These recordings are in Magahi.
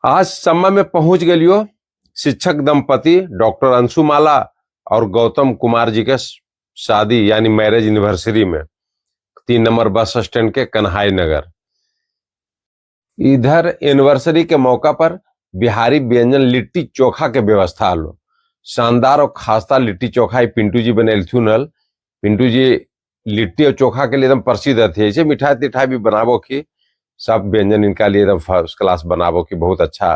आज समय में पहुंच गलियो शिक्षक दंपति डॉक्टर अंशुमाला और गौतम कुमार जी के शादी यानी मैरिज एनिवर्सरी में 3 नंबर बस स्टैंड के कन्हाई नगर। इधर एनिवर्सरी के मौका पर बिहारी व्यंजन लिट्टी चोखा के व्यवस्था हलो। शानदार और खास्ता लिट्टी चोखा ही पिंटू जी बनेलथुन हल। पिंटू जी लिट्टी और चोखा के लिए एकदम प्रसिद्ध थे। ऐसे मिठाई तिठाई भी बनाबो की सब व्यंजन इनका लिए एकदम फर्स्ट क्लास बनाबो की बहुत अच्छा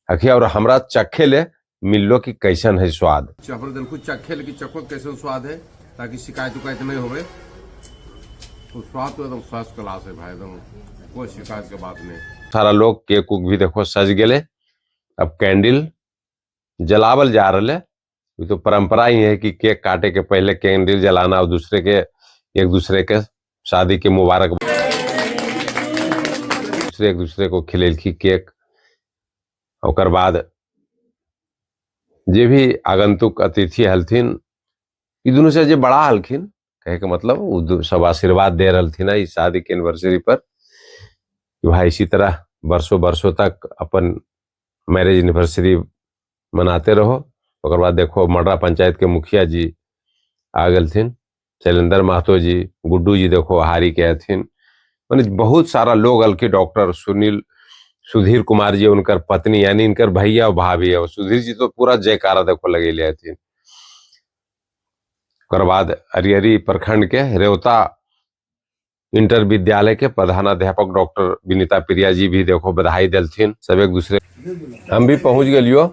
हखी। और हमरा चखे ले मिललो की कैसन है स्वाद। चपल दिलकु चखे ले कि चखो कैसन स्वाद है, ताकि शिकायत उकायत नहीं होवे। तो स्वाद तो एकदम फर्स्ट क्लास है भाई, एकदम कोई शिकायत के बात नहीं। सारा लोग केक उक भी देखो सज गए। अब कैंडल जलावल जा रहा है। ये तो परंपरा ही है कि केक काटे के पहले कैंडल जलाना और दूसरे के एक दूसरे के शादी के मुबारक दूसरे एक दूसरे को खिलेलखी केक। ओकर बाद जे भी आगंतुक अतिथि हलथिन ई दोनों से जे बड़ा हलखिन, कहे के मतलब उ सब आशीर्वाद दे रहलथिन है इस शादी के एनिवर्सरी पर कि भाई इसी तरह बरसों बरसों तक अपन मैरिज एनिवर्सरी मनाते रहो। ओकर बाद देखो मडरा पंचायत के मुखिया जी आ गेलथिन, शैलेंद्र महतो जी, गुड्डू जी देखो हारी के हथिन, माने बहुत सारा लोग हलखिन। डॉक्टर सुनील सुधीर कुमार जी उनकर पत्नी यानी इनकर भैया और भाभी और सुधीर जी तो पूरा जयकारा देखो लगेले हथिन। ओकर बाद अरियरी प्रखंड के रेवता इंटर विद्यालय के प्रधानाध्यापक डॉक्टर विनीता प्रिया जी भी देखो बधाई देलथिन। सब एक दूसरे हम भी पहुंच गेलियो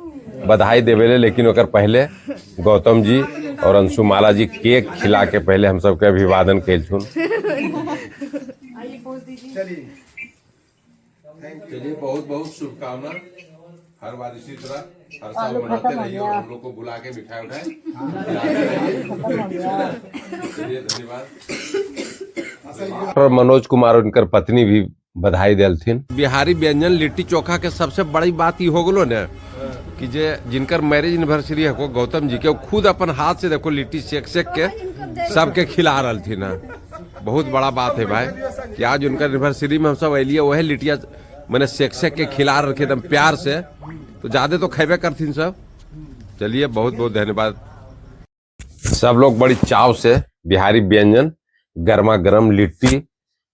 बधाई देवे ले, लेकिन ओकर पहले गौतम जी और अंशुमाला जी केक खिला के पहले हम सबके अभिवादन कैलथुन। चलिए बहुत बहुत शुभकामना, हर बार इसी तरह हर साल मनाते रहिए और हम लोग को बुला के मिठाई उठाई खिलाते रहिए। चलिए धन्यवाद। डॉक्टर मनोज कुमार और उनकर पत्नी भी बधाई देलथिन। बिहारी व्यंजन लिट्टी चोखा के सबसे बड़ी बात ई हो गलो ने कि जे जिनकर मैरिज एनिवर्सरी है गौतम जी के, वो खुद अपन हाथ से देखो लिट्टी सेक सेक के सबके खिला रहलथिन है। बहुत बड़ा बात है भाई कि आज उनकर एनिवर्सरी में हम सब अलिए वही लिट्टिया मैंने सेक सेक के खिला रखे एकदम प्यार से, तो ज्यादा तो खेबे करथिन सब। चलिए बहुत बहुत धन्यवाद। सब लोग बड़ी चाव से बिहारी व्यंजन गर्मा गर्म लिट्टी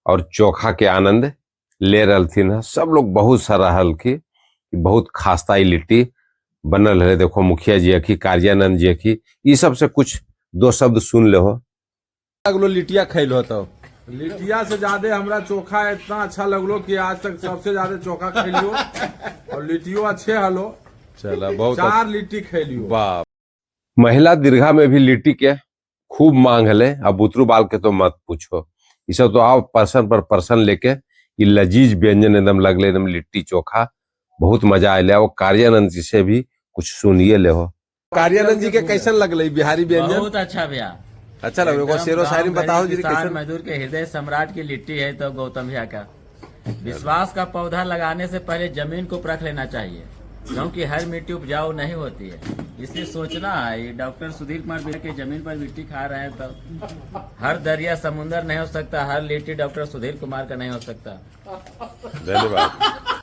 और चोखा के आनंद ले रहलथिन है। सब लोग बहुत सराहल की बहुत खास्ता ई लिट्टी बनल है। देखो मुखिया जी अखी, कार्यानंद जी अखी, ई सब से कुछ दो शब्द सुन ले हो। अगलो लिट्टिया खैलो तो लिट्टिया से ज्यादा हमरा चोखा इतना अच्छा लगलो कि आज तक सबसे ज्यादा चोखा खेलियो और लिट्टियो अच्छे हलो। चला बहुत 4 लिट्टी खेलियो। वाह। महिला दीर्घा में भी लिट्टी के खूब मांग हले। अब बुतरू बाल के तो मत पूछो, ये सब तो आओ पर्सन पर पर्सन लेके ये लजीज व्यंजन एकदम लगले एकदम लिट्टी चोखा बहुत मजा आयल। और कार्यानंद जी से भी कुछ सुनिए ले हो। कार्यानंद जी के कैसन लगले बिहारी व्यंजन? बहुत अच्छा भैया, अच्छा लगलो। एकदम शेरो शायरी में गाँव बताओ गरीब जी किसान कैसन। मजदूर के हृदय सम्राट की लिट्टी है तो गौतम भैया का विश्वास का पौधा लगाने से पहले जमीन को परख लेना चाहिए, क्योंकि हर मिट्टी उपजाऊ नहीं होती है। इसलिए सोचना है, डॉक्टर सुधीर कुमार भैया के जमीन पर मिट्टी खा रहे हैं तो हर दरिया समुन्दर नहीं हो सकता, हर लिट्टी डॉक्टर सुधीर कुमार का नहीं हो सकता। धन्यवाद।